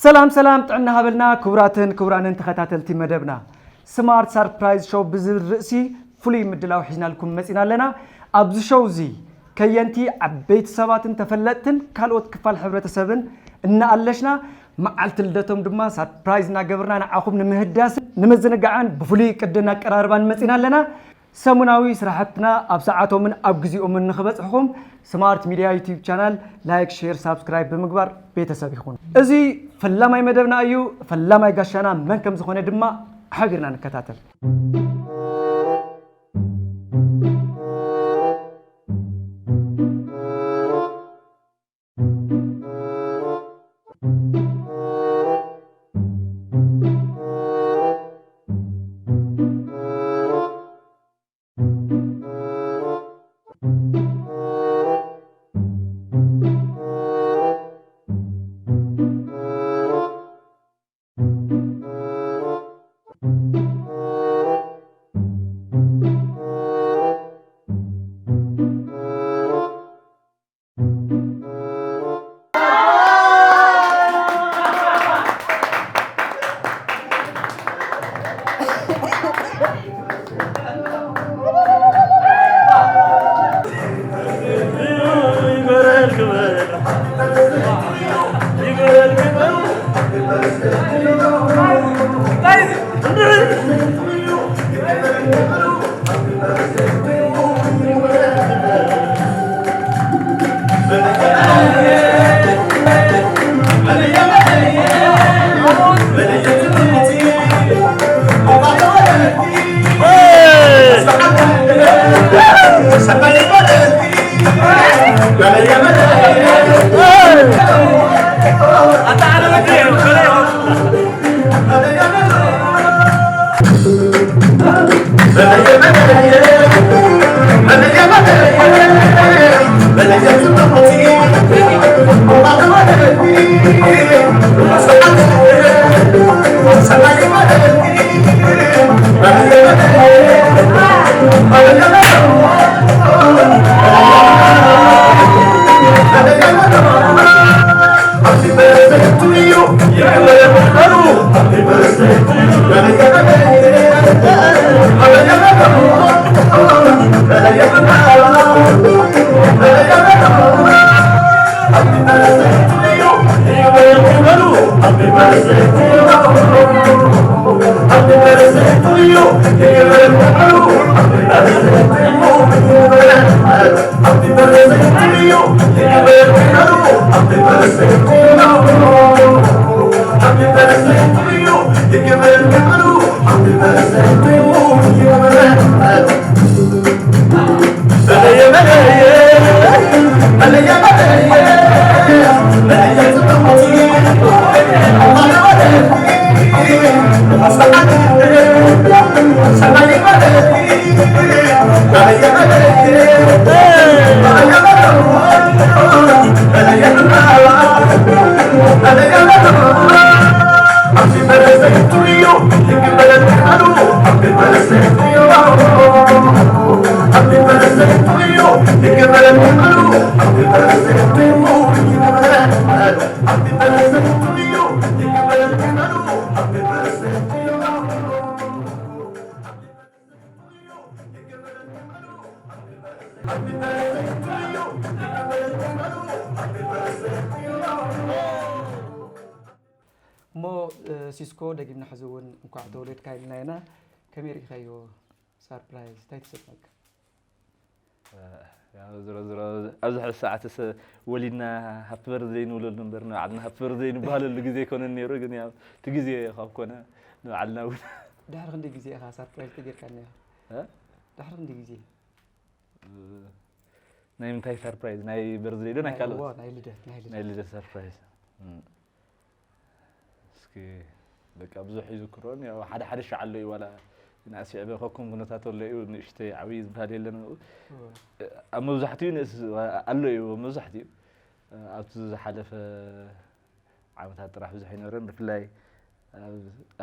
ሰላም ሰላም፣ ጥዕና ሃበልና ክቡራትን ክቡራንን ተኸታተልቲ መደብና። ስማርት ሳርፕራይዝ ሾው ብዝብል ርእሲ ፍሉይ ምድላው ሒዝናልኩም መጺና ኣለና። ኣብዚ ሾው እዚ ከየንቲ ዓበይቲ ሰባትን ተፈለጥትን ካልኦት ክፋል ሕብረተሰብን እናኣለሽና፣ መዓልቲ ልደቶም ድማ ሳርፕራይዝ እናገበርና ንዓኹም ንምህዳስን ንምዝንጋዕን ብፍሉይ ቅድን ኣቀራርባን መጺና ኣለና። ሰሙናዊ ስራሕትና ኣብ ሰዓቶምን ኣብ ግዜኦምን ንኽበጽሕኹም ስማርት ሚድያ ዩቲዩብ ቻናል ላይክ፣ ሼር፣ ሳብስክራይብ ብምግባር ቤተሰብ ይኹኑ። እዚ ፈላማይ መደብና እዩ። ፈላማይ ጋሻና መን ከም ዝኾነ ድማ ሓቢርና ንከታተል። እሞ፣ እ፣ ሲስኮ፣ ደጊምና ሕዚ እውን እንኳዕ ተወለድካ ኢልና ኢና። ከመይ ርኢኻዮ ሳርፕራይዝ? እንታይ ተሰምዐካ? እ፣ ያው ዝሮ ዝሮ ኣብዚ ሕዚ ሰዓትስ ወሊድና ሃፒ በርዝደይ ንብለሉ እምበር ንባዕልና ሃፒ በርዝደይ ንበሃለሉ ግዜ ኣይኮነን ነይሩ። ግን ያው እቲ ግዜ ካብ ኮነ ንባዕልና እውን ድሕሪ ክንደይ ግዜ ኢኻ ሳርፕራይዝ ተጌርካ ነይሩ? እ? ድሕሪ ክንደይ ግዜ? እ፣ ናይ ምንታይ ሳርፕራይዝ? ናይ በርዝደይ ዶ ናይ ናይ ካልኦት? እዎ፣ ናይ ልደት፣ ናይ ልደት። ናይ ልደት ሳርፕራይዝ። እም። እስኪ በቃ ብዙሕ ይዝክሮን፣ ያው ሓደ ሓደ ሻዕ ኣሎ እዩ፣ ዋላ ንኣስዕበ ከኩም ኩነታት ኣሎ እዩ፣ ንእሽተይ ዓብዪ ዝበሃል የለን ኣብኡ። እዎ። ኣብ መብዛሕትኡ ንእስ ኣሎ እዩ፣ ኣብ መብዛሕትኡ ኣብቲ ዝሓለፈ ዓመታት ጥራሕ ብዙሕ ኣይነበረን፣ ብፍላይ ኣብ፣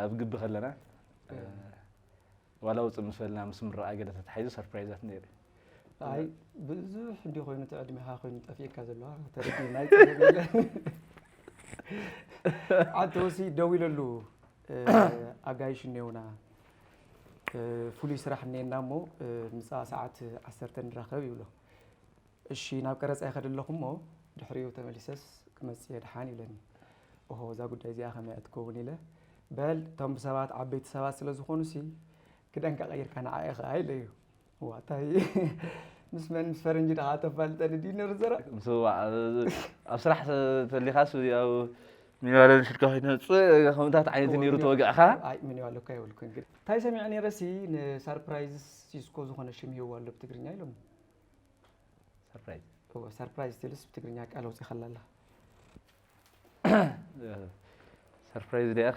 ኣብ ግቢ ከለና፣ እዎ። ዋላ ውፅእ ምስ በልና ምስ ምረቓ ገለ ተታሒዙ ሰርፕራይዛት ነይሩ። ኣይ፣ ብዙሕ እንዲ ኮይኑ እቲ ዕድሜኻ ኮይኑ ጠፊእካ ዘለዋ፣ ተረዲእና፣ ይፀገም የለን። ዓንተወሲ ደዊለሉ፣ እ፣ ኣጋይሽ እኔውና፣ እ፣ ፍሉይ ስራሕ እኔና እሞ፣ እ፣ ምሳ ሰዓት ዓሰርተ ንራኸብ ይብሎ። እሺ፣ ናብ ቀረጻ ይኸድ ኣለኹ እሞ ድሕሪኡ ተመሊሰስ ክመጽእ እየ ደሓን ይብለኒ። ኦሆ፣ እዛ ጉዳይ እዚኣ ከመይ እያ ትከውን ኢለ፣ በል፣ እቶም ብሰባት ዓበይቲ ሰባት ስለ ዝኾኑሲ ክዳንካ ቀይርካ ንዓ ኢኻ ኢለዮ። ዋታይ ምስ መን ምስ ፈረንጂ ደኻ ተፋልጠኒ ድዩ ነሩ ዘራ? ምስ ዋ-፣ ኣብ ስራሕ ተሊኻስ ያው ሚኒባለ ንሽድካ ከይትመጽእ ከምታት ዓይነት ነይሩ ተወግዕኻ? ኣይ፣ ሚኒባለ እኮ ኣይበልኩን፣ ግን እንታይ ሰሚዐ ነይረሲ፣ ንሳርፕራይዝ ሲስኮ ዝኾነ ሽም ይህዎ ኣሎ ብትግርኛ ኢሎም። ሰርፕራይዝ። እወ፣ ሰርፕራይዝ ትብልስ ብትግርኛ ቃል ኣውጺእኻላ ኣለኻ። ሰርፕራይዝ ዲኣ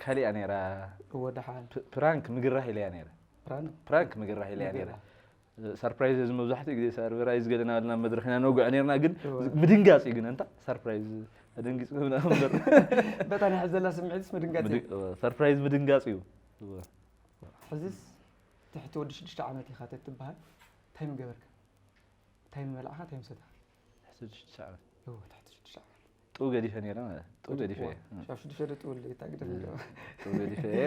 ካሊኣ ነይራ። እወ፣ ደሓን። ፕ-፣ ፕራንክ ምግራሕ ኢለያ ነይራ። ፕራንክ? ፕራንክ ምግራሕ ኢለያ ነይራ። ምግራሕ። ሰርፕራይዝ እዚ መብዛሕትኡ ግዜ ሰርፕራይዝ ገለና በልና መድረኽና ነውግዖ ነይርና፣ ግን እወ። ምድንጋጽ እዩ ግን፣ እንታ ሰርፕራይዝ ተደንጊጽ ምናምን እምበር። በታ ናይ ሕዚ ዘላ ስምዒትስ ምድንጋጽ እዩ። ምድ-፣ እወ፣ ሰርፕራይዝ ምድንጋጽ እዩ። እወ። ሕዚስ ትሕቲ ወዲ ሽዱሽተ ዓመት ኢኻ ተትበሃል፣ እንታይ ምገበርካ? እንታይ ምበላዕኻ፣ እንታይ ምሰተኻ? ትሕቲ ሽዱሽተ ዓመት። እወ፣ ትሕቲ ሽዱሽተ ዓመት። ጥው ገዲፈ ነይረ ማለት፣ ጥው ገዲፈ እየ። እወ፣ ሻብ ሽዱሽተ ዶ ጥው ኢለ፣ እታ ግደፍ እም፣ ገባ። ጥው ገዲፈ እየ።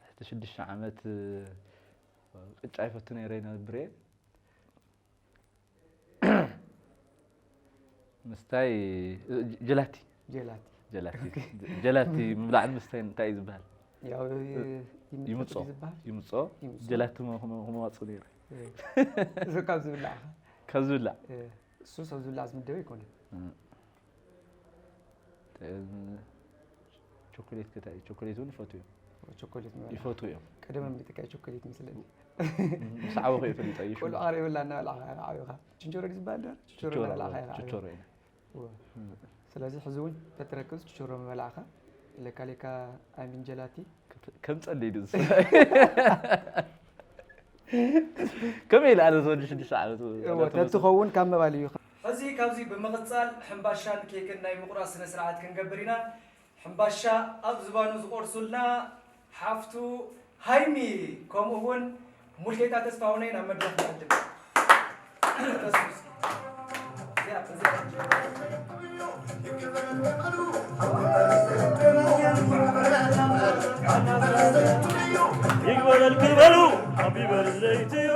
ትሕቲ ሽዱሽተ ዓመት፣ ቅጫ ይፈቱ ነይረ ይነብር እየ። ምስታይ፣ ጀላቲ። ጀላቲ። ጀላቲ። ኦኬ። ጀላቲ ምብላዕን ምስታይን እንታይ እዩ ዝበሃል? ያው፣ እ፣ ይምጾ። ይምጾ እዩ ዝበሃል? ይምጾ። ይምጾ። ጀላቲ ሞ-፣ ክመ-፣ ክመዋጽእ ነይረ። እ። እዚ ካብ ዝብላዕ ኸ? ካብ ዝብላዕ? እ። እሱ ሰብ ዝብላዕ ዝምደብ ኣይኮነን። እ። እ፣ ቸኮሌት ከታይ፣ ቸኮሌት እውን ይፈትዩ እዮም። ቸኮሌት ምበላዕ። ይፈትዩ እዮም። ቀደም ኣምሊጥካ ቸኮሌት መስለኒ። ምስ ዓበኹ እየ ፈሊጠ እዩ ሽሙ። ቆልዑ ቀሪብላ እናበላዕኻ ኢኻ ዓቢኻ። ችንቸሮ ድዩ ዝበሃል ዶ? ችንቸሮ ችንቸሮ፣ እናበላዕኻ ኢኻ ዓቢኻ። ችንቸሮ እዩ። እወ። እም። ስለዚ ሕዚ እውን ተትረክብስ ችንቸሮ ምበላዕኻ። ለካ ለካ ኣሚን ጀላቲ። ከም ጸለይ ድንስ። ከመይ ኢለ ኣነ ዝወዲ ሽዱሽተ ዓመት እወ፣ ተትኸውን ካብ ምባል እዩ። ሕዚ ካብዚ ብምቕጻል ሕምባሻን ኬክን ናይ ምቑራስ ስነ ስርዓት ክንገብር ኢና። ሕምባሻ ኣብ ዝባኑ ዝቖርሱልና ሓፍቱ ሃይሚ፣ ከምኡ እውን ሙልጌታ ተስፋሁነይ ናብ መድረኽ ንዕድም። ይግበረልኪ በሉ፣ ሃፒ በርዝደይ ቱ ዩ።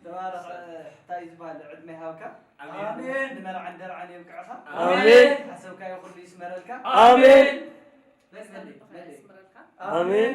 ተባረኽ፣ እንታይ እዩ ዝበሃል? ዕድመ ይሃብካ። ኣሜን። ንመርዓን ደርዓን የብቅዕኻ። ኣሜን። ሓሰብካዮ ኩሉ ይስመረልካ። ኣሜን። መለይ፣ መለይ። ኣሜን።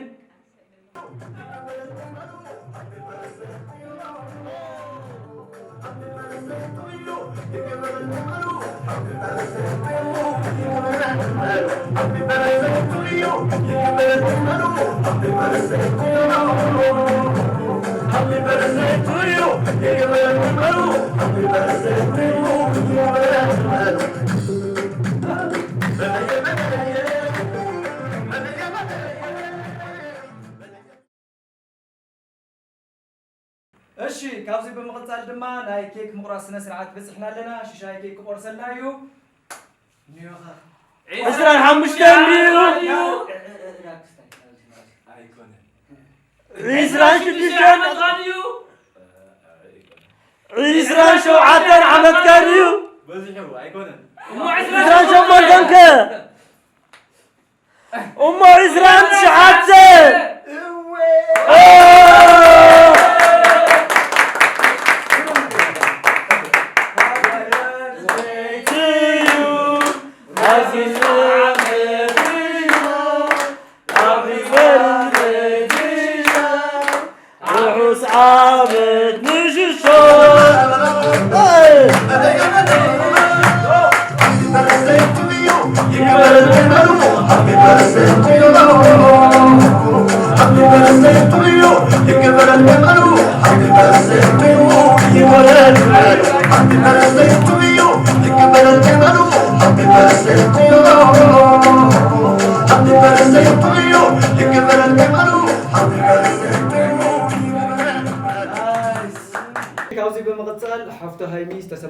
እሺ፣ ካብዚ ብምቕጻል ድማ ናይ ኬክ ምቑራስ ስነ ስርዓት በጺሕና ኣለና። ሽሻይ ኬክ ክቖርሰልና እዩ። እኒኦኻ። ዕስራን ሓሙሽተን ድዩ? እ፣ እ፣ እ፣ እ፣ ኣይኮነን። ዕስራን ሽዱሽተን ዓመትካ ድዩ? ዕስራን ሸውዓተን ዓመትካ ድዩ? በዚሑ ኣይኮነን። እሞ ዕስራን ሸሞንተን ከ? እሞ ዕስራን ትሽዓተ። እወ። ኦ! ርሑስ ዓመት ንሽሾ።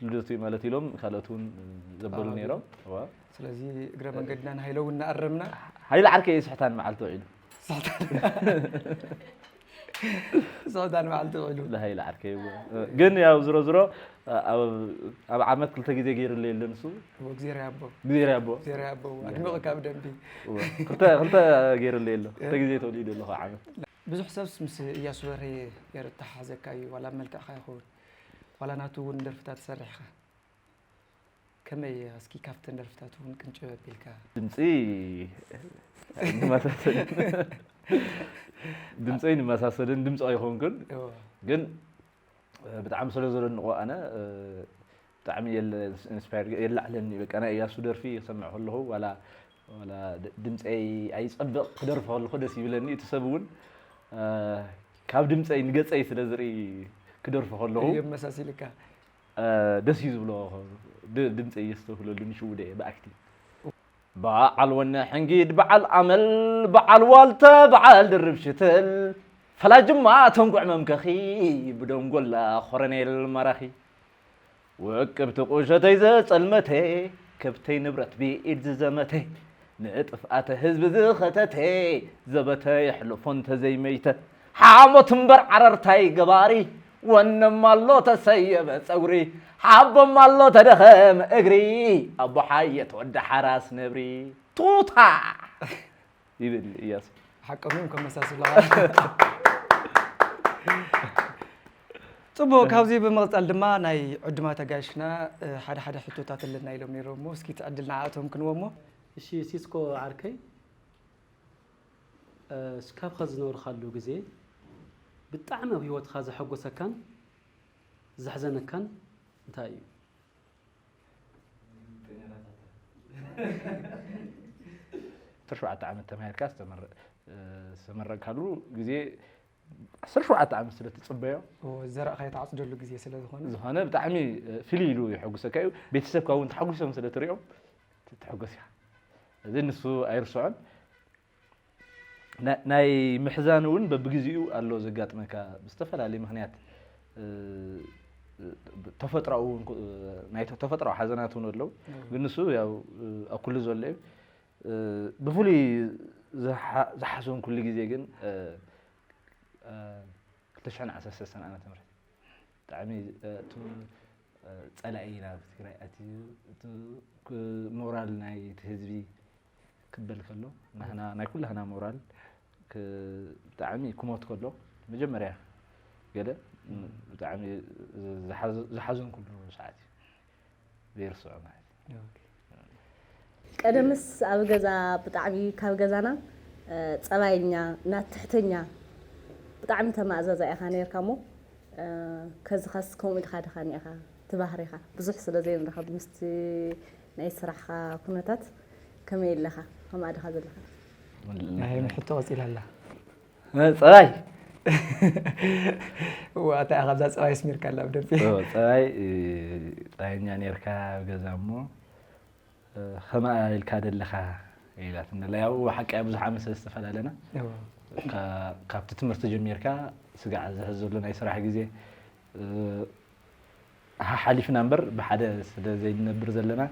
ልደቱ እዩ ማለት ኢሎም ካልኦት እውን ዘበሉ ኣዎ፣ ነይሮም። እዋ። ስለዚ እግረ መንገድና ንሃይለ እውን እናኣረምና ሃይለ ዓርከይ እዩ ስሕታን መዓልቲ ውዒሉ። ስሕታን ስሕታን መዓልቲ ውዒሉ። ለሃይለ ዓርከይ እዎ። ግን ያው ዝሮ ዝሮ ኣብ ኣብ ዓመት ክልተ ግዜ ገይርለ የለ ንሱ እዎ፣ እግዜር ያቦ ግዜ ያቦ እግዜር ያቦ ኣድምቕካ ብደንቢ። እዎ። ክልተ ክልተ ገይርለ የለ ክልተ ግዜ ተወሊዱ ኣለኹ ዓመት። ብዙሕ ሰብስ ምስ እያሱ በርሄ የረተሓሕዘካ እዩ፣ ዋላ ኣብ መልክዕካ ይኸውን ዋላ ናቱ እውን ደርፍታት ትሰርሕ ኢኻ። ከመይ እስኪ ካብተን ደርፍታት እውን ቅንጭብ ኣቢልካ? ድምፂ ንመሳሰልን ድምፀይ ንመሳሰልን ድምፂ ኣይኮንኩን እዎ። ግን ብጣዕሚ ስለ ዘደንቆ ኣነ ብጣዕሚ የለ ኢንስፓየር የላዕለኒ በቃ ናይ እያሱ ደርፊ ክሰምዕ ከለኹ ዋላ ዋላ ድምፀይ ኣይፀብቕ ክደርፎ ከለኹ ደስ ይብለኒ እቲ ሰብ እውን ካብ ድምፀይ ንገፀይ ስለ ዝርኢ ክደርፎ ከለኹ የመሳሲልካ ደስ እዩ ዝብሎ ድምፀይ የስተውህለሉ ንሽውደ እየ ብኣክቲ በዓል ወነ ሕንጊድ በዓል ኣመል በዓል ዋልተ በዓል ድርብ ሽትል ፈላጅማ ተንጉዕ መምከኺ ብደንጎላ ኮረኔል ማራኺ ውቅብቲ ቁሸተይ ዘጸልመተ ከብተይ ንብረት ብኢድ ዝዘመተ ንጥፍኣተ ህዝቢ ዝኸተተ ዘበተ የሕልፎ እንተዘይመይተ ሓሞት እምበር ዓረርታይ ገባሪ ወነም ኣሎ ተሰየበ ጸጉሪ ሓቦም ኣሎ ተደኸመ እግሪ ኣቦ ሓየት ወዲ ሓራስ ነብሪ ቱታ ይብል እያሱ። ሓቆም እዮም ከመሳስሉ ፅቡቅ ካብዚ ብምቕፃል ድማ ናይ ዕዱማት ኣጋይሽና ሓደ ሓደ ሕቶታት ኣለና ኢሎም ነይሮም እሞ እስኪ እቲ ዕድል ንዓኣቶም ክንወ እሞ እሺ ሲስኮ ዓርከይ እስካብ ኸዚ ዝነበርካሉ ግዜ ብጣዕሚ ኣብ ህይወትካ ዘሐጎሰካን ዘሕዘነካን እንታይ እዩ? ዓሰርተ ሸውዓተ ዓመት ተማሂርካ ዝተመረ- ዝተመረቅካሉ ግዜ ዓሰርተ ሸውዓተ ዓመት ስለ ትፅበዮ ዘራእካ የተዓፅደሉ ግዜ ስለ ዝኾነ ዝኾነ ብጣዕሚ ፍልይ ኢሉ የሐጉሰካ እዩ። ቤተሰብካ እውን ተሓጒሶም ስለ ትሪኦም ትሕጎስ ኢኻ። እዚ ንሱ ኣይርስዖን። ናይ ምሕዛን እውን በብግዜኡ ኣሎ ዘጋጥመካ ብዝተፈላለየ ምክንያት ተፈጥሮኣዊ ናይ ተፈጥሮኣዊ ሓዘናት እውን ኣለዉ ግን ንሱ ያው ኣብ ኩሉ ዘሎ እዩ ብፍሉይ ዝሓዘንኩሉ ግዜ ግን ክልተ ሽሕን ዓሰርተ ሰለስተን ዓመተ ምህረት ብጣዕሚ ጸላኢ ናብ ትግራይ ኣትዩ ሞራል ናይ ህዝቢ ክበል ከሎ ናህና ናይ ኩላህና ሞራል ብጣዕሚ ክሞት ከሎ መጀመርያ ገለ ብጣዕሚ ዝሓዘንኩሉ ሰዓት እዩ ዘይርስዖ ማለት እዩ። ቀደምስ ኣብ ገዛ ብጣዕሚ ካብ ገዛና ፀባየኛ ናትሕተኛ ብጣዕሚ ተማእዘዛ ኢኻ ነርካ እሞ ከዚ ኸስ ከምኡ ኢልካ ድኻ ኒኢኻ ትባህር ኢኻ ብዙሕ ስለ ዘይንረኸብ ምስቲ ናይ ስራሕኻ ኩነታት ከመይ ኣለኻ ከምኣ ድኻ ዘለኻ ናይ ሕቶ ቀፂላ ኣላ ፀባይ እዋ እንታይ ኢኻ ኣብዛ ፀባይ ስሚርካ ኣላ ብደንቢ ፀባይ ፀባየኛ ነርካ ኣብ ገዛ እሞ ከመኣ ኢልካ ደለኻ ኢላት እንደላ ያው ሓቂ ብዙሕ ዓመት ስለ ዝተፈላለና ካብቲ ትምህርቲ ጀሚርካ ስጋዕ ዝሕዝ ዘሎ ናይ ስራሕ ግዜ ሓሓሊፍና እምበር ብሓደ ስለ ዘይንነብር ዘለና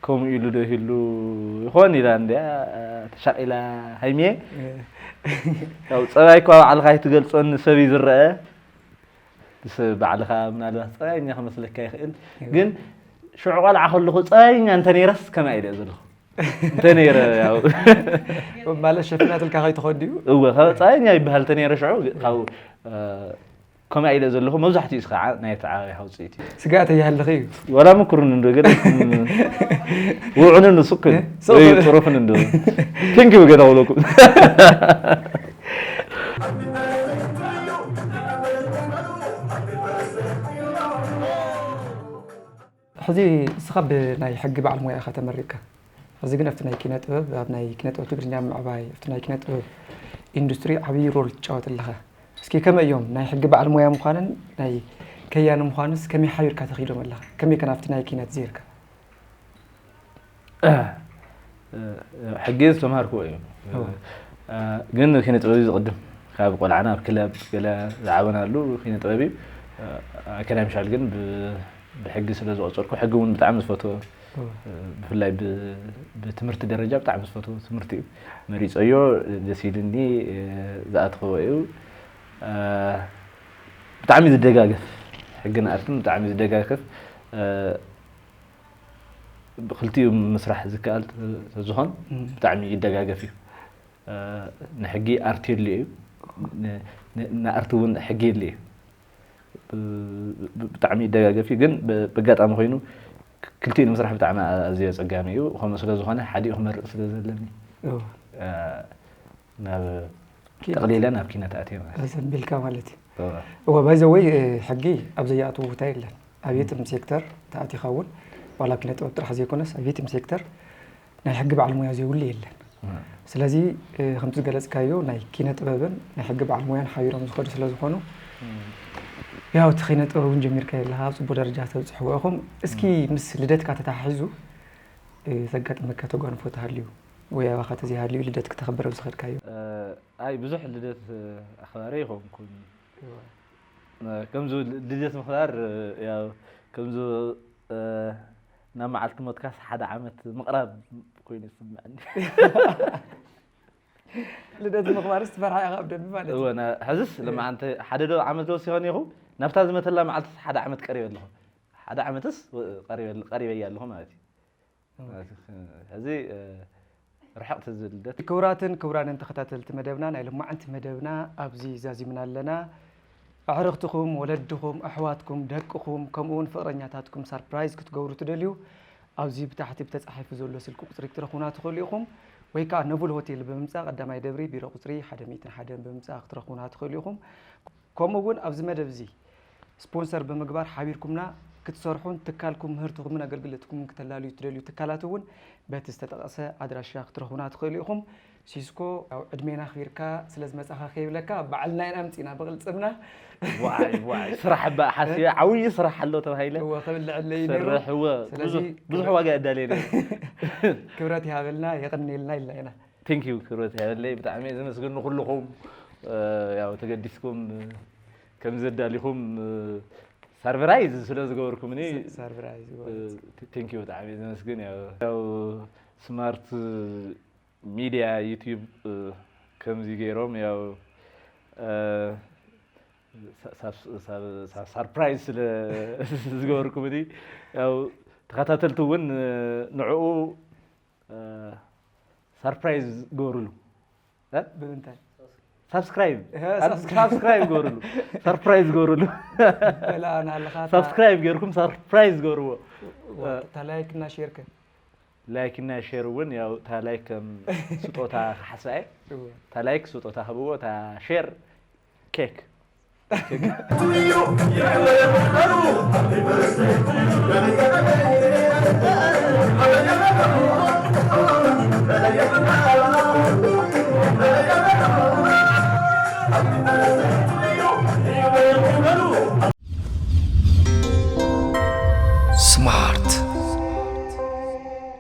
ከምኡ ኢሉ ዶ ይህሉ ይኾን ኢላ እንዲያ ተሻቂላ ሃይሚየ ያው ፀባይ እኳ ባዕልኻ ኣይትገልፆን ንሰብ እዩ ዝረአ ንሰብ ባዕልኻ ምናልባት ፀባየኛ ክመስለካ ይኽእል ግን ሽዑ ቆልዓ ከለኹ ፀባየኛ እንተነይረስ ከመይ ኢለ ዘለኹ እንተነይረ ያው ማለት ሸፊናትልካ ከይትኸድ ድዩ እወ ካብ ፀባየኛ ይበሃል እንተነይረ ሽዑ ካብ ከምኣ ኢለ ዘለኹ መብዛሕትኡ ስ ከዓ ናይ ተዓባቢኻ ውፅኢት እዩ ስጋእ ተይሃልኽ እዩ ወላ ምክሩን እንዶ ገለ ውዕኑን ሱክን ወይ ጥሩፍን እንዶ ክንኪ ብገለ ክብለኩም ሕዚ ንስኻ ብናይ ሕጊ በዓል ሞያ ኢኻ ተመሪቕካ ሕዚ ግን ኣብቲ ናይ ኪነ ጥበብ ኣብ ናይ ኪነ ጥበብ ትግርኛ ምዕባይ ኣብቲ ናይ ኪነ ጥበብ ኢንዱስትሪ ዓብዪ ሮል ትጫወት ኣለኻ እስኪ ከመይ እዮም ናይ ሕጊ በዓል ሞያ ምዃንን ናይ ከያኒ ምዃንስ ከመይ ሓቢርካ ተኺዶም ኣለኻ ከመይ ከ ናብቲ ናይ ኪነት ዜርካ ሕጊ ዝተምሃርክዎ እዩ ግን ኪነ ጥበብ ዝቕድም ካብ ቆልዓና ኣብ ክለብ ገለ ዝዓበናሉ ኪነ ጥበብ እዩ ኣከዳይ ምሻል ግን ብ- ብሕጊ ስለ ዝቐጸልኩ፣ ሕጊ እውን ብጣዕሚ ዝፈትዎ፣ እወ። ብፍላይ ብ-፣ ብትምህርቲ ደረጃ ብጣዕሚ ዝፈትዎ ትምህርቲ እዩ። መሪጸዮ፣ ደስ ኢልኒ፣ ዝኣተኽዎ እዩ። ብጣዕሚ ዝደጋገፍ፣ ሕግን ኣርትን ብጣዕሚ ዝደጋገፍ፣ ብክልቲኡ ምስራሕ ዝከኣል ተዝኾን እም። ብጣዕሚ ይደጋገፍ እዩ። ንሕጊ ኣርቲ የድልዮ እዩ። ን-፣ ን-፣ ንኣርቲ እውን ሕጊ የድልዮ እዩ። ብ-፣ ብ-፣ ብጣዕሚ ይደጋገፍ እዩ፣ ግን ብ-፣ ብኣጋጣሚ ኮይኑ ክ-፣ ክልቲኡ ንምስራሕ ብጣዕሚ ኣዝዩ ኣጸጋሚ እዩ። ከምኡ ስለ ዝኾነ ሓዲኡ ክመርጽ ስለ ዘለኒ፣ እዎ። እ፣ ናብ ኪነት። ጠቕሊለ ናብ ኪነት ኣትየ ማለት እዩ። ኣዘንቢልካ ማለት እዩ። እዎ። እዎ፣ by the way፣ እ፣ ሕጊ ኣብ ዘይኣትዎ ቦታ የለን። ኣብ የትም ሴክተር ተኣቲኻ እውን፣ ዋላ ኣብ ኪነ ጥበብ ጥራሕ ዘይኮነስ፣ ኣብ የትም ሴክተር ናይ ሕጊ በዓል ሞያ ዘይብሉ የለን። እም። ስለዚ፣ እ፣ ከምቲ ዝገለጽካዮ ናይ ኪነ ጥበብን ናይ ሕጊ በዓል ሞያን ሓቢሮም ዝኸዱ ስለ ዝኾኑ፣ እም። ያው እቲ ኪነ ጥበብ እውን ጀሚርካዮ ኣለኻ፣ ኣብ ጽቡቕ ደረጃ ተብጽሕዎ ኢኹም። እስኪ እም። ምስ ልደትካ ተተሓሒዙ፣ እ፣ ዘጋጥመካ ተጓንፎ ተሃልዩ ወይ ኣባኻ ተዘይሃልዩ ልደት ክተኽብር ኣብ ዝኸድካዮ? እ፣ ኣይ ብዙሕ ልደት፣ እ፣ ኣኽባሪ ኣይኮንኩን። እወ። እ፣ ከምዚ ል-፣ ልደት ምኽባር፣ እ፣ ያው ከምዚ፣ እ፣ ናብ መዓልቲ ሞትካስ ሓደ ዓመት ምቕራብ ኮይኑ ይስምዐኒ። ልደት ምኽባርስ ትፈርሓ ኢኻ ኣብ ደንቢ ማለት እዩ። እወ፣ ና-፣ ሕዝስ እ። ለማዓንቲ ሓደ ዶ ዓመት ዶ ሲሆን ኢኹ፣ ናብታ ዝመተላ መዓልትስ ሓደ ዓመት ቀሪበ ኣለኹ። ሓደ ዓመትስ፣ እ፣ ቀሪበ-፣ ቀሪበያ ኣለኹ ማለት እዩ። ኦኬ። ማለት፣ እ፣ ሕዚ፣ እ፣ ርሕቕ ትዝብል ልደት። ክቡራትን ክቡራንን ተኸታተልቲ መደብና፣ ናይ ሎማዓንቲ መደብና ኣብዚ ዛዚምና ኣለና። ኣዕርኽትኹም፣ ወለድኹም፣ ኣሕዋትኩም፣ ደቅኹም፣ ከምኡ እውን ፍቕረኛታትኩም ሳርፕራይዝ ክትገብሩ ትደልዩ፣ ኣብዚ ብታሕቲ ብተጻሒፉ ዘሎ ስልኪ ቁጽሪ ክትረኽቡና ትኽእሉ ኢኹም፣ ወይ ከኣ ነቡል ሆቴል ብምምጻእ ቀዳማይ ደብሪ ቢሮ ቁጽሪ ሓደ ሚእትን ሓደን ብምምጻእ ክትረኽቡና ትኽእሉ ኢኹም። ከምኡ እውን ኣብዚ መደብ እዚ ስፖንሰር ብምግባር ሓቢርኩምና ክትሰርሑን ትካልኩም ምህርትኹምን ኣገልግሎትኩምን ክተላልዩ ትደልዩ ትካላት እውን በቲ ዝተጠቐሰ ኣድራሻ ክትረኽቡና ትኽእሉ ኢኹም። ሲስኮ፣ ያው ዕድሜና ኣኽቢርካ ስለ ዝመጻኻ ከይብለካ፣ ባዕልና ኢና ኣምጺእና ብቕልጽምና። ዋይ፣ ዋይ፣ ስራሕ እባ ሓስየ፣ ዓብዪ ስራሕ ኣሎ ተባሂለ። እወ፣ ክብልዐለይ ነይሩ። ክሰርሕ፣ እወ፣ ስለዚ ብዙሕ፣ ብዙሕ ክብረት ዋጋ የዳልየ ነይሩ። ክብረት ይሃበልና፣ የቐንየልና ኢልና ኢና። ቴንክ ዩ፣ ክብረት ይሃበለይ። ብጣዕሚ እየ ዘመስግን ንኹልኹም፣ እ፣ ያው ተገዲስኩም፣ እ፣ ከምዚ ኣዳሊኹም፣ እ፣ ሳርፕራይዝ ስለ ዝገበርኩምኒ፣ ሳ-፣ ሳርፕራይዝ እ፣ ማለት። ቴንክ ዩ፣ ብጣዕሚ እየ ዘመስግን። ያው፣ ያው ስማርት ሚድያ ዩቲዩብ፣ እ፣ ከምዚ ገይሮም፣ ያው፣ እ፣ ሳ-፣ ሳብ-፣ ሳብ-፣ ሳብ-፣ ሳርፕራይዝ ስለ ዝገበርኩምኒ፣ ያው ተኸታተልቲ እውን፣ እ፣ ንዕኡ፣ እ፣ ሳርፕራይዝ ግበሩሉ። እ? ብምንታይ? ሳብስክራይብ። እህ፣ ኣን-፣ ሳብስክራይብ። ሳብስክራይብ ግበሩሉ። ሳርፕራይዝ ግበሩሉ። በላ፣ ናለኻ፣ ታ-፣ ሳብስክራይብ ገይርኩም ሳርፕራይዝ ግበርዎ። ዋ፣ እ። እታ ላይክ እና ሼር ከ? ላይክ እና ሼር እውን፣ ያው፣ እታ ላይክ ከም ስጦታ ክሓስባ እየ። እወ። እታ ላይክ ስጦታ ህብዎ፣ እታ ሼር ኬክ።